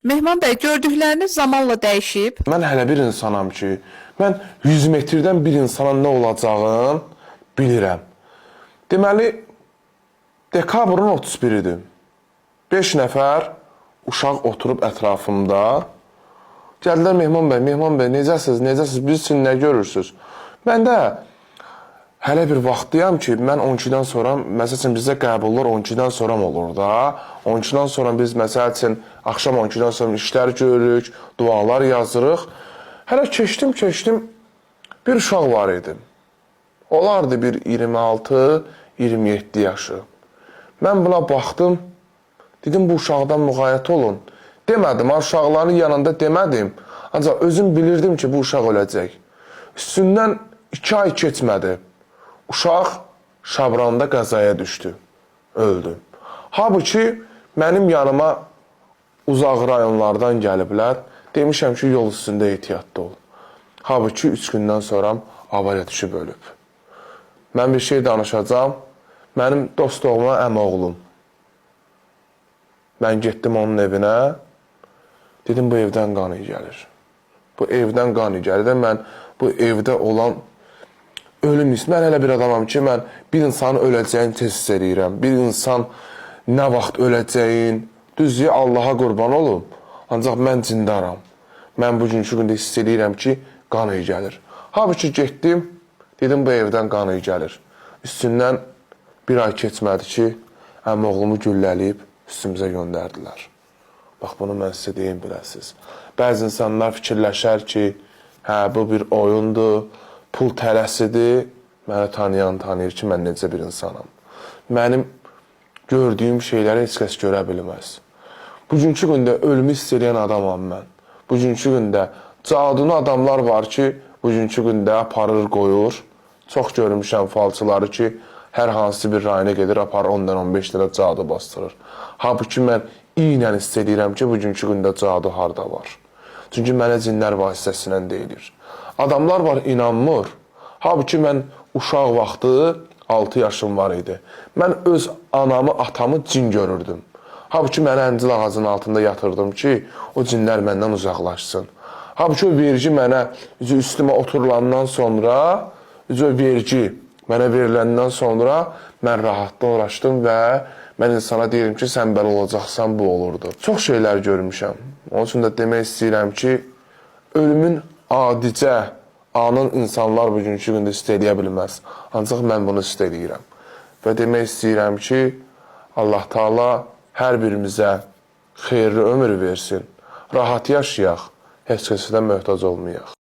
Mehman bəy, gördükləriniz zamanla dəyişib? Mən hələ bir insanam ki, mən 100 metrdən bir insana nə olacağını bilirəm. Deməli, dekabrın 31-idir. 5 nəfər uşaq oturub ətrafımda. Gəldilər Mehman bəy, Mehman bəy, necəsiz, necəsiz, biz üçün nə görürsüz? Mən də hələ bir vaxtdayam ki, mən 12-dən sonra, məsəl üçün bizdə qəbullar 12-dən sonra olur da. 12-dən sonra biz məsəl üçün axşam 12-dən sonra işlər görürük, dualar yazırıq. Hələ keçdim, keçdim, bir uşaq var idi. Olardı bir 26-27 yaşı. Mən buna baxdım, dedim bu uşaqdan müğayət olun. Demədim, ha, uşaqların yanında demədim. Ancaq özüm bilirdim ki, bu uşaq öləcək. Üstündən 2 ay keçmədi. Uşaq Şabranda qəzaya düşdü, öldü. Halbuki mənim yanıma uzaq rayonlardan gəliblər. Demişəm ki, yol üstündə ehtiyatlı ol. Halbuki 3 gündən sonra avariya düşüb ölüb. Mən bir şey danışacağam. Mənim dost oğluma əmioğlum. Mən getdim onun evinə. Dedim bu evdən qan iyi gəlir. Bu evdən qan iyi gəlir də mən bu evdə olan ölüm hissi. Mən elə bir adamam ki, mən bir insanın öləcəyini tez hiss eləyirəm. Bir insan nə vaxt öləcəyin, düzdür, Allaha qurban olum. Ancaq mən cindaram. Mən bugünkü gündə hiss eləyirəm ki, qan iyi gəlir. Halbuki getdim, dedim bu evdən qan iyi gəlir. Üstündən bir ay keçmədi ki, əmioğlumu güllələyib üstümüzə göndərdilər. Bax bunu mən sizə deyim biləsiz. Bəzi insanlar fikirləşər ki, hə bu bir oyundur, pul tələsidir. Məni tanıyan tanıyır ki, mən necə bir insanam. Mənim gördüyüm şeyləri heç kəs görə bilməz. Bugünkü gündə ölümü hiss edən adamam mən. Bugünkü gündə cadunu adamlar var ki, bugünkü gündə aparır, qoyur. Çox görmüşəm falçıları ki, hər hansı bir rayona gedir, aparır 10 dənə, 15 dənə cadu bastırır. Halbuki mən iynən hiss edirəm ki, bugünkü gündə cadu harda var. Çünki mənə cinlər vasitəsilə deyilir. Adamlar var inanmır. Halbuki mən uşaq vaxtı 6 yaşım var idi. Mən öz anamı, atamı cin görürdüm. Halbuki məni əncil ağacının altında yatırdım ki, o cinlər məndən uzaqlaşsın. Halbuki o vergi mənə üzü üstümə oturulandan sonra, üzü o vergi mənə veriləndən sonra mən rahatlaşdım və mən insana deyirəm ki, sən belə olacaqsan, bu olurdu. Çox şeylər görmüşəm. Onun üçün də demək istəyirəm ki, ölümün adicə anın insanlar bugünkü gündə hiss eləyə bilməz. Ancaq mən bunu hiss eləyirəm. Və demək istəyirəm ki, Allah Taala hər birimizə xeyirli ömür versin. Rahat yaşayaq, heç kəsə də möhtac olmayaq.